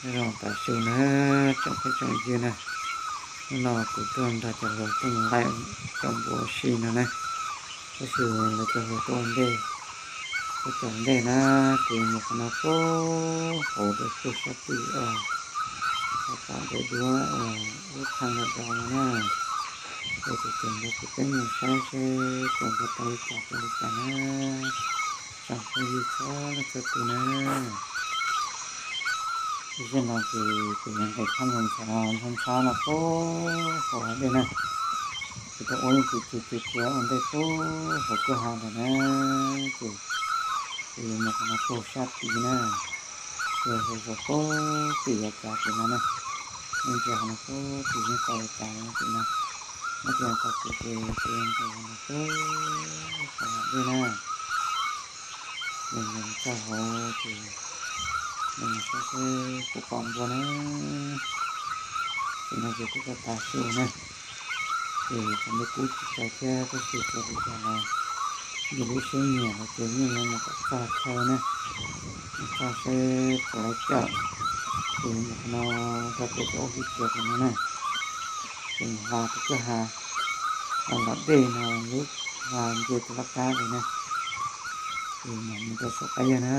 Nyob zoo tam sim na, tsoom phooj tsoom ywg na, hnub no kuv tuaj nrog cov hluas tuaj mus laij cov npua ua si no na, tab sis lawv cov hluas tuaj ua ntej, tuaj cov ntej na, kuv mus qhov no puag hauv rau puag sab tid os, pom dawb duab lub qhaj dov no na, es kuv tseem nrog kuv peb mus saib seb cov npua tau li cas tau li cas na, tsoom phooj ywg txhua leej txhua tus na. Zaum no ces kuv yuav nqes thaj mus ntxhov ntxhab no puag hauv hav dej na, kuv tuaj ua ib ncig ncig ncig ua ntej puag hauv kwj ha ntawd na, ces kuv yuav mus qhov no puag sab tid na, ces hauv zos puag tim yav cav tim no na, nej ntsia qhov no puag tim yeej tau li cas tim no, nyob tim no tau kuv ces kuv yuav nqes qhov no puag hauv hav dej na. Ces nqes mus txog hauv ces nqes mus saib seb puas pom npua na. Ces no ces kuj tau tav su na, ces txog ntua kub tsis tsaus thiab tab sis txog li cas los yog lub siab nyiam los ces yeej yuav mus kom txog chaw na, mus txog seb puas laib cawm. Ces mus qhov no rau pem cov ub hwj cia qhov no na, ces mus hla tus kwj ha, los dej no lub hla nce tus laj kab li na, ces mus mus rau saum qab yawg na.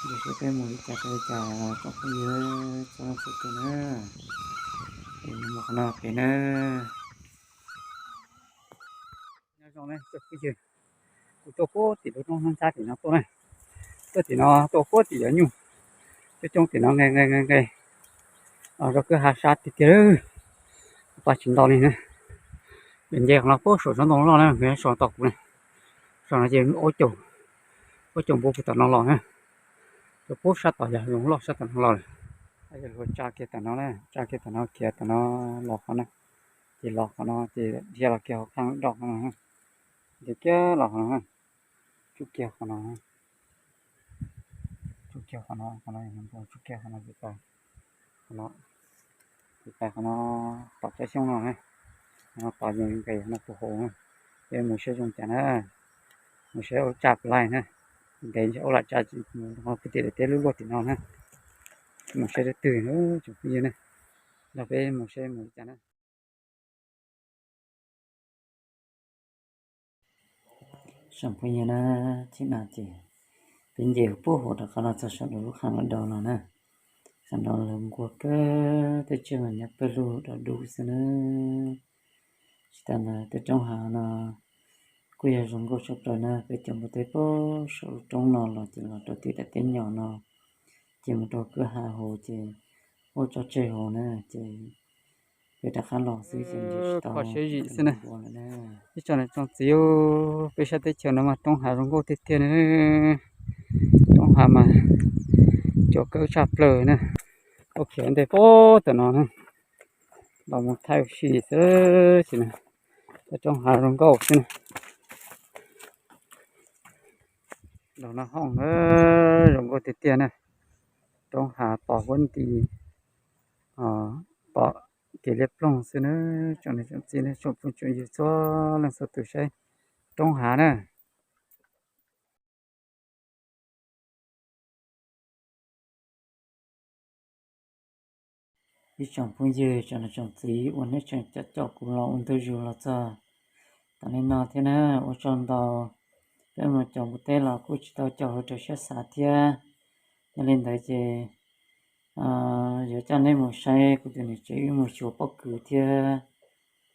Ntsia seb peb mus li cas tau li cas tsoom phooj ywg txhua leej txhua tus na. Es mus qhov no pem na. Nyob zoo na tsoom phooj ywg, kuv tuaj puag tim lub roob hnab ntxhab tim no tuaj na, tuaj tim no tuaj puag tim yuav nyuj, coob coob tim no nqe nqe nqe nqe, rau kwj ha sab tiag tiag, pab tsis ntau li na. Nce qhov no puag saum tsob ntoo loj na, nws sau tom kuv na, sau no ces ua caum, ua caum npua puag tom no los na, rau puag sab tom yog zoov loj sab tom no los lawm. Yog luag tsa kiag tom no na, tsa kiag tom no khiav tom no los qhov no, ces los qhov no ces dhia los kiag hauv qhaj do qhov no, ces kiag los qhov no, tsuj kiag qhov no, tsuj kiag qhov no, qhov no, tsuj kiag qhov no ces tau, qhov no, ces tau qhov no, tom tsob xyoob no na, qhov no tos yeej nqes qhov no puag hauv na, ces mus saib zoo cas na, mus saib ua tsa puas laij na, ntev ua lam tsa, mus qhov kwv tij daim teb lub luaj tim no na, mus saib twg twg na, tsoom phooj ywg na, nrog peb mus saib mus li cas na. Tsoom phooj ywg na, txij no ces peb nce puag hauv rov qab los txog saum lub qhaj do no na, qhaj do lawv nquag kawg, tej tsiaj mas nyob pawg lug do dub xwb na. Tsis tas ntawd tej roob hav no kuj yog zoo nkauj tshaj plaws na, peb cov npua teb puag saum lub roob no los ces los rau tim daim teb nyom no, ces mus rau kwj ha hauv ces ua tso tseg hauv na, ces peb rov qab los xwb ces ntsia tsis tau siab zim xwb na. Ib tsoom niam tsoom txiv, peb sab teb chaws no mas roob hav zoo nkauj tiag tiag na. Roob hav mas cua kawg tshaj plaws na. Ua khiav ntej puag tom no na, los mus thaij ua si xwb ces na, roob hav zoo nkauj xwb na. Los no hooj zoo nkauj tiag tiag na, roob hav pom huab nti, pom kev liab ploog xwb na. Tsoom niam tsoom txiv, tsoom phooj tsoom ywg txhua leej txhua tus saib roob hav na. Ib tsoom phooj ywg tsoom niam tsoom txiv uas nej tseem caum caum kuv los ua ntu zus los txog tam sim no thiab na, ua tsaug ntau. Peb mus caum npua teb los kuj tsis tau caum hauv raws siab xav thiab. Yog li ntawd ces yuav coj nej mus saib kuv tus niam tsev wb mus xyuas pob kws thiab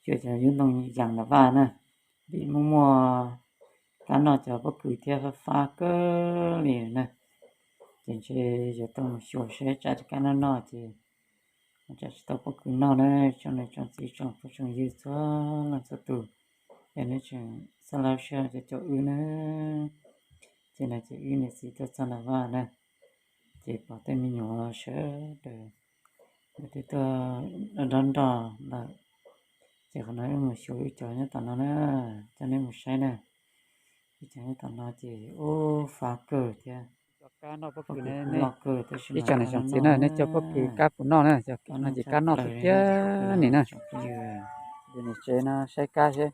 xyuas cov yub ntoo yees nram vaj na, vim muaj muaj kab noj cov pob kws thiab fab fab kawg li na. Ces ntshe yuav tau mus xyuas seb tsam kab noj noj ces tsam tsis tau pob kws noj na. Tsoom niam tsoom txiv tsoom phooj tsoom ywg txhua leej txhua tus, es nej tseem xab laj siab caum caum wb na. Ces no ces wb niam txiv tuaj txog nram vaj na, ces pom tej me nyuam sawv daws twb tuaj nrog nrog lawm. Ces qhov no wb mus xyuas wb cov nyob tom no na, coj nej mus saib na. Wb cov nyob tom no ces ub fab kawg thiab. Cov kab noj pob kws, ib tsoom niam tsoom txiv na, nej cov pob kws kab puas noj na, cov no ces kab noj tiag tiag ni na. Niam tsev no saib kab seb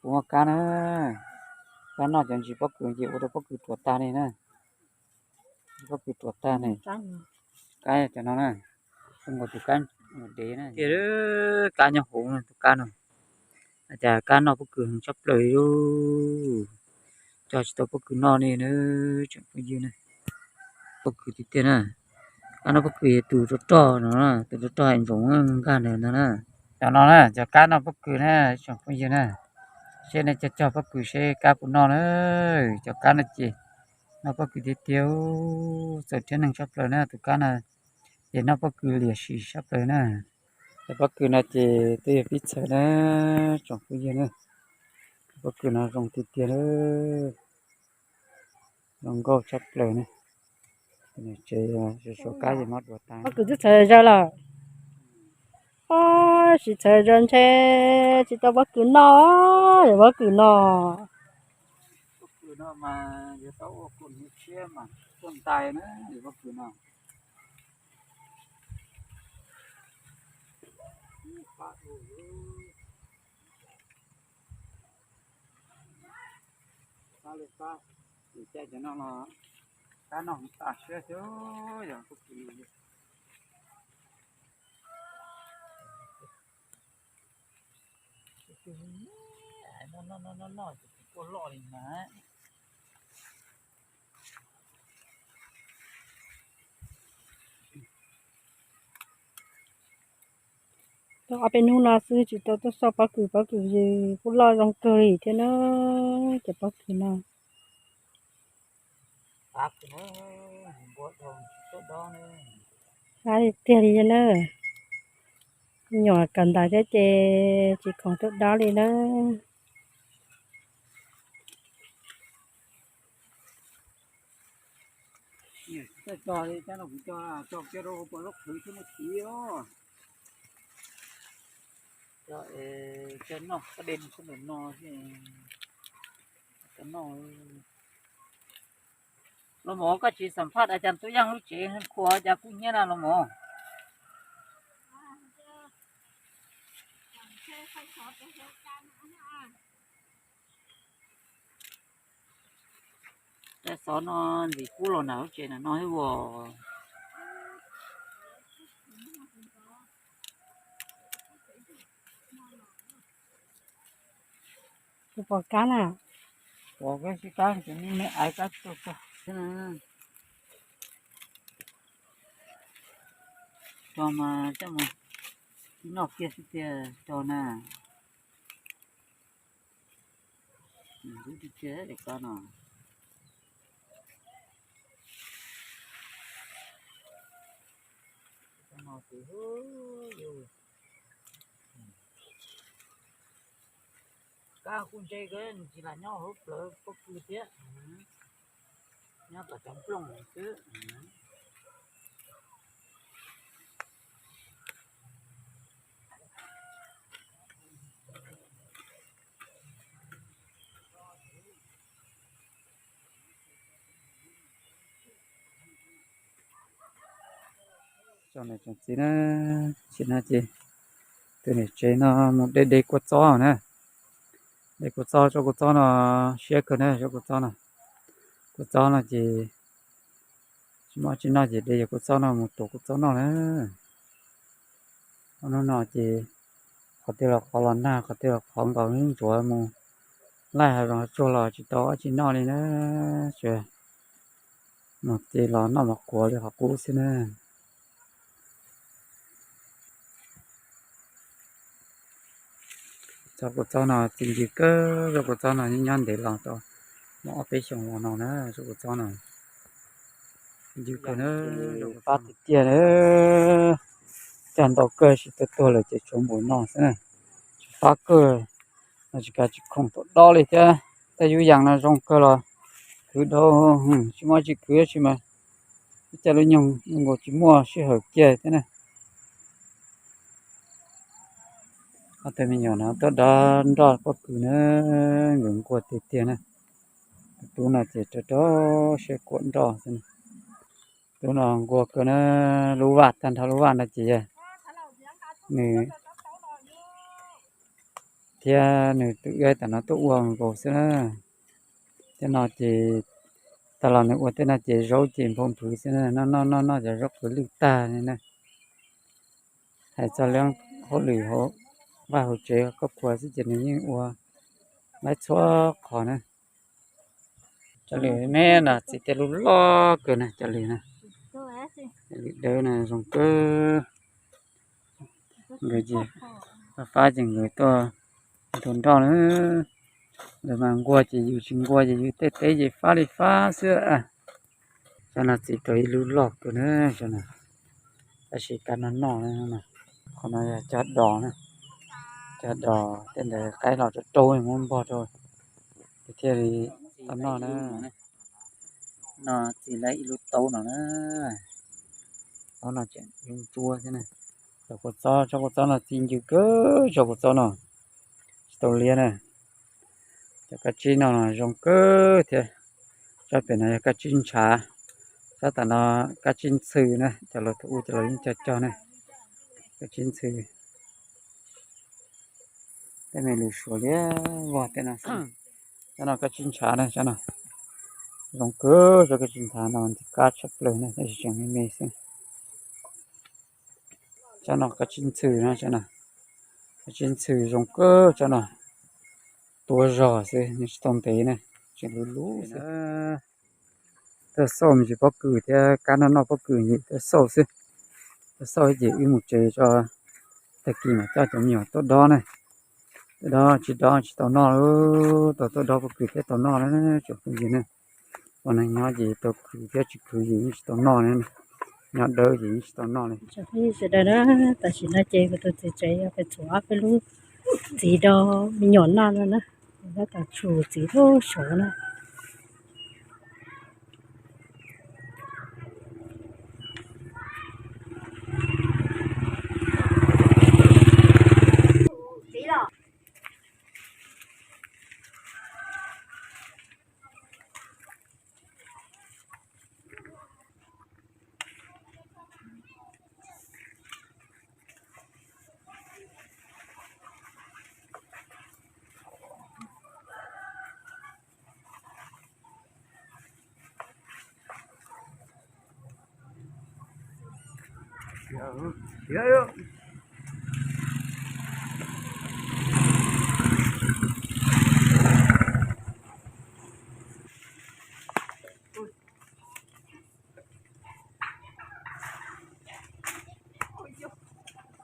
puas muaj kab na. Kab noj cov ntsis pob kws ces ua rau pob kws ruam tag li na. Pob kws ruam tag ne. Kab cov no na, zoo nkaus tus kab dev na. Tiag, kab nyob hauv tus kab no. Cas kab noj pob kws heev tshaj plaws li, cog tsis tau pob kws noj li na, tsoom phooj ywg na. Pob kws tiag tiag na. Kab noj pob kws yog tus rog rog no, tus rog rog hais ntsoov nkag ntawd ntag na. Cov no na, cov kab noj pob kws na, tsoom phooj ywg na. Seb nej cog cog pob kws seb kab puas noj na. Cov kab no ces noj pob kws tiag tiag, txaus rhiab neeg tshaj plaws na. Tus kab no ces noj pob kws liam sim tshaj plaws na. Cov pob kws no ces twb yog pib txhawv na, tsoom phooj ywg na. Pob kws no zoo tiag tiag, zoo nkauj tshaj plaws na. Tsev suav kab ces mob dua tas. Pob kws twb txhawv zaws lawm. Ob, tsis txhawv zaws ntshe tsis tau pob kws noj, pob kws no. Pob kws no mas yuav tau ua kua hniav tshiab mas tuaj ntais na, pob kws no. Cov no los kab noj tas siab xwb, yog pob kws no. Noj noj noj ces tsis kuaj loj li mas. Tuaj ob peb hnub no xwb tsis tau tuaj xauj pob kws, pob kws kuj loj zoo kawg li thiab na, cov pob kws no. Qab tiag li na. Me nyuam kawm ntawv thiab ces tsis khoom tuaj dob li na. Tsis tau cog li, cov no kuv cog, cog kiag rau puas zaub qhwv xwb muaj tiv os. Cog, cog noj kab de sab ntawm no, cog noj. Los mov, koj tsis xam phaj a cas tub yaj lub tsev khuas cas kub hnyiab na los mov. Tab xov no ntxim kub los nram lub tsev na no thiab ua. Tus pom kab na. Pom kab sib kab ces me me aiv kab tsis tau txog. Tso mas coj mus noj kiag xwb tiag tso na. Ntub tiag tiag li kab no. Kab no ces kab kuj ntse kawg, nws tsis lam nyob hauv plawv pob kws thiab, nyob tom cov nplooj xwb. Tsoom niam tsoom txiv na, tam sim no ces tus niam tsev no mus de de kua txob na. De kua txob, tsob kua txob no siab kawg na, tsob kua txob no. Kua txob no ces tsis muaj tsis noj ces de yog kua txob no mus tuav kua txob noj na. Hnub no ces qhov twg los qhov los nag, qhov twg los qhov nkaus ntsuav mus laij hav zoov hav tsuag los tsis tau dab tsi noj li na, tsuas mus ces los noj mov qhuav li qhov qub xwb na. Tsob kua txob no txi ncw kawg, tsob kua txob no nyob ntev los tau muaj ob peb xyoos los no na, tsob kua txob no ncw kawg na. Pab tiag tiag na, cog ntau kawg tsis tuag tuag lawm ces tshuav npaum no xwb na. Tsis pab kawg, no tsis kav tsis khoom tuaj dob li thiab. Tej yub yas no zoo kawg los khwv dhau, tsis muaj tsis khwv tsis mas ib co lub nyoog zoo nkaus tsis muaj sij hawm kiag thiab na. Ob tug me nyuam no tuaj dob nroj pob kws na, nkawd nquag tiag tiag na. Tus tub no ces rau rau siab kuam nroj xwb na. Tus no nquag kawg na, lub vaj tag nrho lub vaj no ces yog nws thiab nws tus yawg tam no tuaj ua nkaus xwb na. Thiab no ces Tag los nws ua tej no ces zaub ces nphau nphwv xwb na, noj noj noj noj cov zaub qws lwj tag li na. Hais txog lub hauj lwm hauv vaj hauv tsev koj kua xwb ces nws yeej ua laib txhua qhov na. Cov lws me no txiv tej lub loj kawg na, cov lws na, lws dawb na zoo kawg. Nkawd ces fab fab ces nkawd tuaj tua nroj na. Lawv mas nquag ces yus, tsis nquag ces yus, tej teb ces fab li fab xwb. Cov no txiv tua ib lub loj kawg na, cov no. Tab sis kab noj noj na. Qhov no yog cog dos na, cog dos tej ntawd qaib los rau rau muab npog rau thiaj li tau noj na. No txiv lawv ib lub taub no na, taub no tseem ntsuab ntsuab thiab na. Cov kua txob, tsob kua txob no txi ncw kawg, tsob kua txob no tsis tau liab na. Cov kab tsib no zoo kawg thiab. Tsob pem no yog kab tsib ntshav, tsob tam no kab tsib ntxhw na, cov laus thaum ub cov laus yeej cog cog na. Kab tsib ntxhw. Tej me lus suav liab vog tej no xwb. Tsob no kab tsib ntshav na, tsob no zoo kawg, tsob kab tsib ntshav no ntxim qab tshaj plaws na, tab sis tseem me me xwb. Tsob no kab tsib ntxhw na, tsob no kab tsib ntxhw zoo kawg, tsob no tua zog xwb, nws tsis tau ntev na, tseem lub lub xwb. Tuaj xauj me ntsis pob kws thiab kab noj noj pob kws ces tuaj xauj xwb. Tuaj xauj ces wb mus tsev tso, tag kis mam coj cov me nyuam tuaj dob na. Tuaj dob tsis dob tsis tau noj, tau tuaj dob pob kws thiab tau noj na tsoom phooj ywg na. Ua neeg nyob ces tau khwv thiab tsis khwv ces yeej tsis tau noj na, nyob dawb ces yeej tsis tau noj li. Tsoom phooj ywg sawv daws na, tam sim no ces kuv tus txiv tsev yog pem txhuav ob peb lub txiv rau me nyuam noj no na, tab tom tshum txiv lub suav na.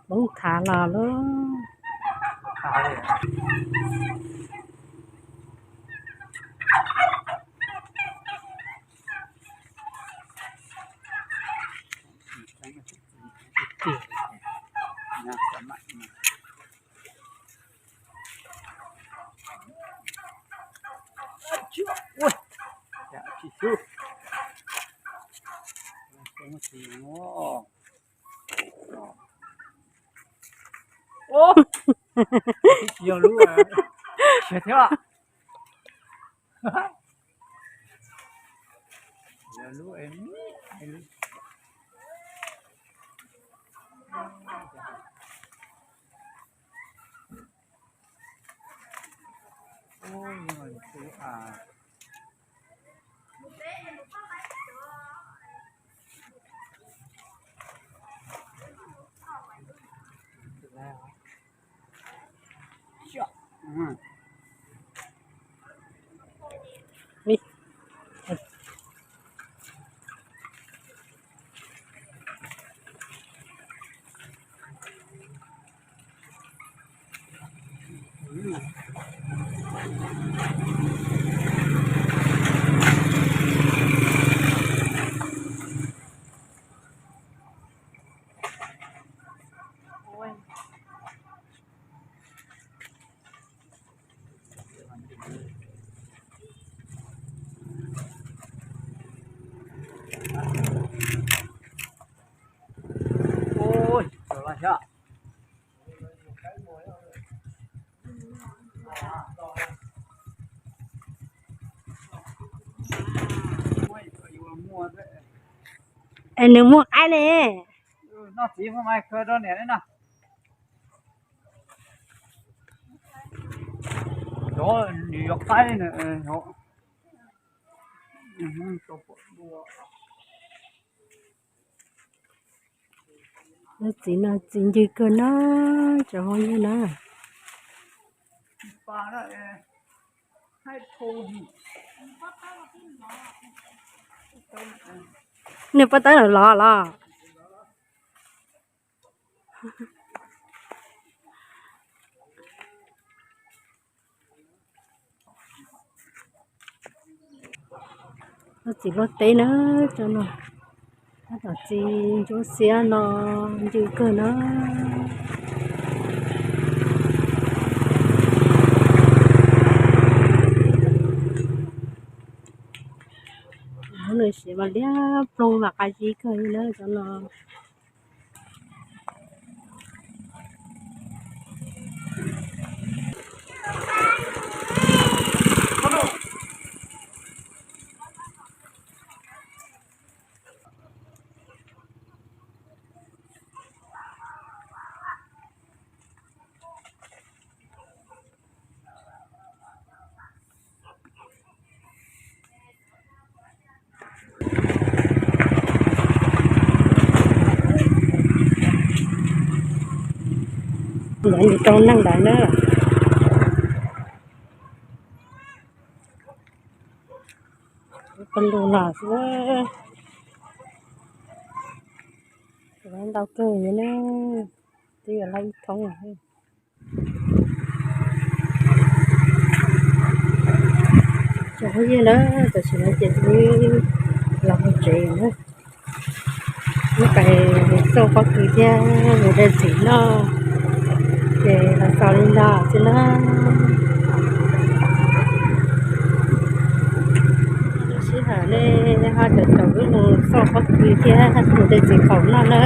Poob thav los lub. Yog lub, siav thiab. Yog lub, lub. Es nws muaj qaib ne. Nws yuav qaib, Lub txiv no txiv ncw kawg na, tsoom phooj ywg na. Niag pob tawb los los. Lub txiv luaj teb na, tso no. Tab tom txi ntsuab xiab no, ncw kawg na. Lub nws siav mas liab ploog mas qab zib kawg li na, tso no. Ntawd yus rau neeg ntawd na. Pab lug los xwb. Ntau kawg li ne, twb yuav laj ib thoob. Tsoom phooj ywg na, tam sim no ces wb los mus tsev na. Wb pais xauj pob kws thiab mus de txiv noj, ces los xaus li no xwb na. Lub sij hawm nej ho caum caum wb mus xauj pob kws thiab mus de txiv qaum noj na.